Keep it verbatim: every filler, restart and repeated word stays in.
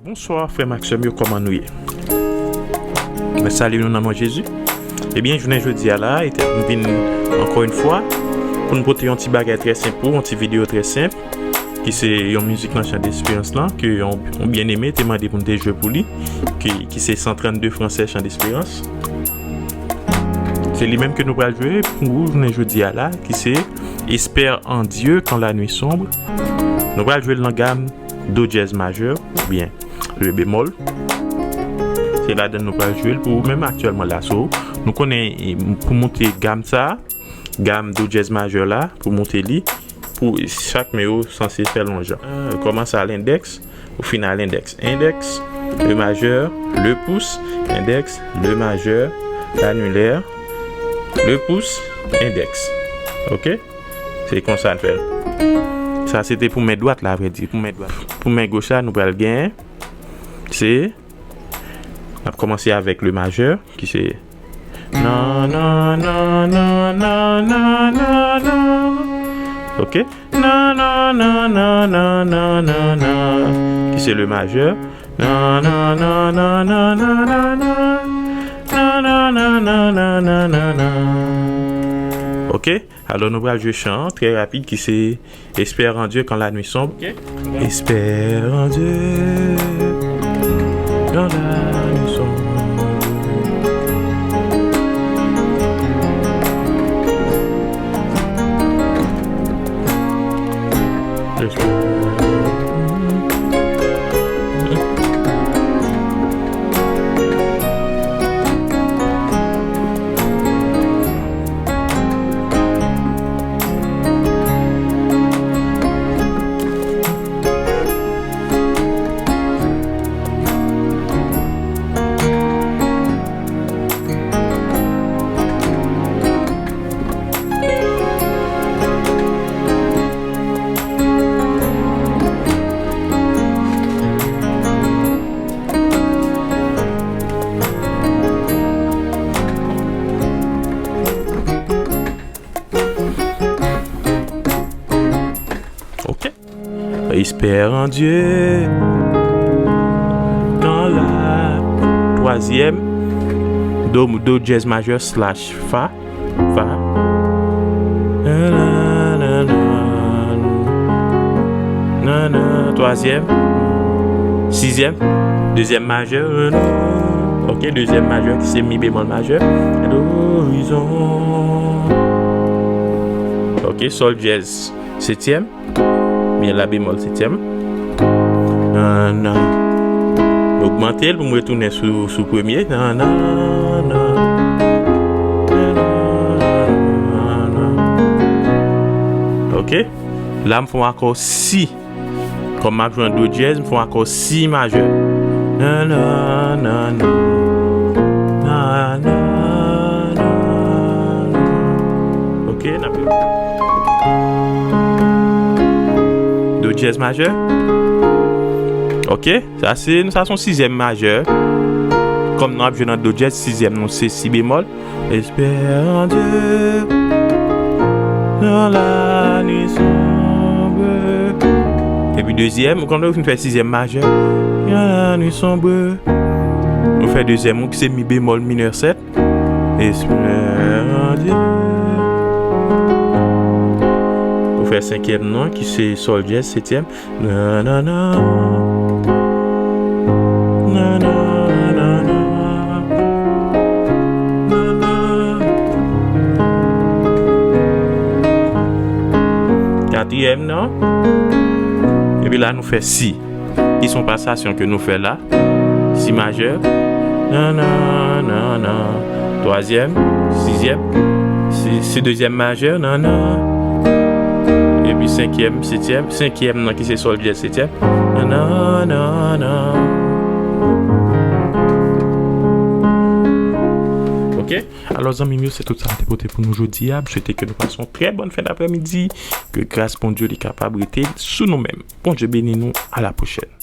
Bonswa, frè m ak sè m yo, kòman nou ye? Mwen salye nou nan non Jezi. Ebyen, jounen jodi a la, e nou vin ankò yon fwa pou n pote yon ti bagay trè senp pou ou, yon ti videyo trè senp, ki se yon mizik nan Chant d'Espérance lan, ke yon, yon byeneme te mande pou n te jwe pou li, ki, ki se san trannde fransè Chant d'Espérance. Se li menm ke nou pral jwe pou ou jounen jodi a la, ki se Espère en Dieu quand la nuit sombre. Nou pral jwe l nan gam do dyèz majè, oubyen re bemòl. Se ladan l nou pral jwe l pou ou menm aktyèlman la. So, nou konnen, e, pou moute gam sa, gam do dyèz majè la, pou moute li, pou chak men yo sanse fè l yon jan. Ah, kòmanse a lendèks, ou fin a lendèks. Endèks, le majè, le pous, endèks, le majè, lanilè, le pous, endèks. Oke? Se konsa n fè l. Sa se te pou men dwat la, avrèdi, pou men dwat. Pou men goch la, nou pral gen, se, n ap kòmanse avèk le majè, ki se nan, nan, nan. Oke? Nan, nan, nan. Ki se le majè. Nan, nan, nan. Oke? Alò, nou pral jwe chan an trè rapid, ki se Espère en Dieu quand la nuit sombre. Oke? Espère en Dieu quand la nuit sombre. Espère. Oke. Espère en Dieu. Nan la. Twazyèm. Do, do dyèz majè slash fa. Fa. Nan, nan, nan, nan. Nan, nan. Twazyèm. Sizyèm. Dezyèm majè. Oke, dezyèm majè ki se mi bemòl majè. Do, rezon. Oke, sòl dyèz. Setyèm. Byen la bemòl setyèm. Nan, nan. M ogmante l pou m retounen sou, sou premye. Nan, nan, nan. Nan, nan, nan. Oke. La m fè yon akò si. Kòm m ap jwe an do dyèz, m fè yon akò si majè. Nan, nan, nan, nan. Nan, nan, nan, nan. Oke, n ap. Do dyèz majè. Oke, sa se, sa se yon sizyèm majè. Kòm nou ap jwe nan do dyèz, sizyèm nou se si bemòl. Espère en Dieu dans la nuit sombre. Epi dezyèm, kòm nou fin fè sizyèm majè. Dans la nuit sombre. Nou fè dezyèm ou ki se mi bemòl minè sèt. Espère en Dieu. Ou fè senkyèm nan ki se sòl dyèz setyèm. Nan, nan, nan. Nan, nan, nan, nan. Nan, nan. Katriyèm nan. Epi la nou fè si. Ki se yon pasasyon ke nou fè la. Si majè. Nan, nan, nan, nan. Twazyèm, sizyèm, si, si dezyèm majè, nan, nan. Epi senkyèm, setyèm, senkyèm nan ki se sòl dyèz setyèm. Nan, nan, nan, nan. Oke? Alò, zanmi m yo, se tout sa m te pote pou nou jodi a. M swete ke nou pase yon trè bòn fen daprèmidi. Ke gras Bondye li kapab rete sou nou menm. Bondye beni nou. A la pwochèn.